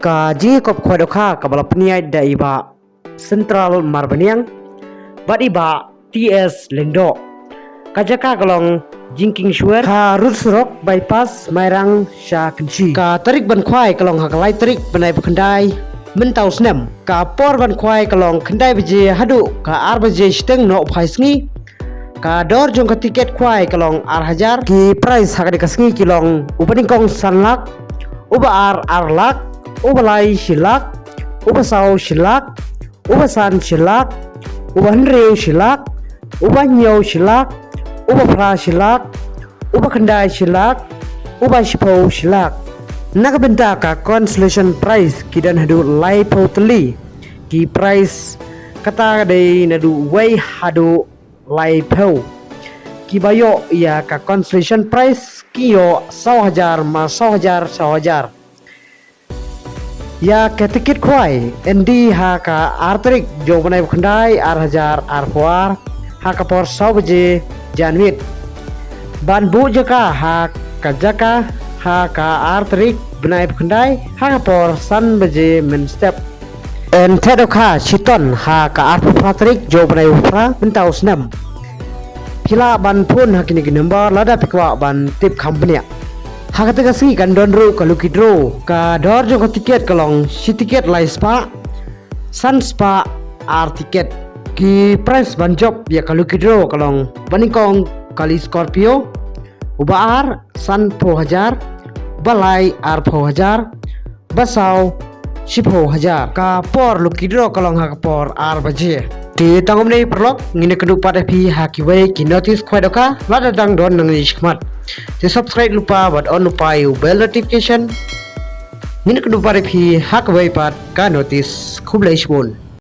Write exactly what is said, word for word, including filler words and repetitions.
Ka jingïakop khwai dohkha kaba la pynïaid da i Bah Central Marbaniang bad i Bah T S Lyngdoh. Ka jaka ka long Jingkieng Shuwer, ka rud surok bypass Mairang sha Kynshi. Ka tarik ban khwai ka long ha ka lai tarik bnai ba khyndai mynta u snem. Ka por ban khwai ka long khyndai baje haduh ka ar baje shiteng noh phai sngi. Ka dor jong ka tiket khwai ka long ar hajar. Ki prize ha kane ka sngi ki long uba nyngkong san lak, uba ar ar lak, uba lai shi lak, uba saw shi lak, uba san shi lak, uba hynriew shi lak, uba hynñiew shi lak, uba phra shi lak, uba khyndai shi lak, uba shiphew shi lak. Na ka bynta ka consolation prize ki don haduh laiphew tylli ki prize, kata ka dei naduh wei haduh laiphew. Kiba ïoh ïa ka consolation prize ki ïoh saw hajar ma saw hajar saw hajar. Ïa ka tiket khwai yn die ha ka ar tarik jong bnai ba khyndai ar hajar arphew ar ha ka por saw baje janmiet. Ban buh jaka ha ka jaka ha ka ar tarik bnai ba khyndai ha ka por san baje mynstep. Yn thied dohkha shiton ha ka arphew phra tarik jong bnai ba phra mynta u snem. Phi lah ban phone ha kine ki number lada phi kwah ban tip kham bniah. Ha kata ka sngi kan don ruh ka lucky draw. Ka dor jong ka tiket ka long shi tiket lai spah, san spah ar tiket. Ki prize ban jop ïa ka lucky draw ka long ba nyngkong kali Scorpio, uba ar sanphew hajar, ba lai arphew hajar, ba saw shiphew hajar. Ka por lucky draw ka long ha ka por ar baje. Te tang kumne paralok, ngin ïakynduh pat ïa phi ha kiwei ki notice khwai dohkha lada dang don nangne shakhmat. Te subscribe lypa bad on lypa ïa u bell notification. Ngin ïakynduh pat ïa phi ha kawei pat ka notice. Khublei shibun.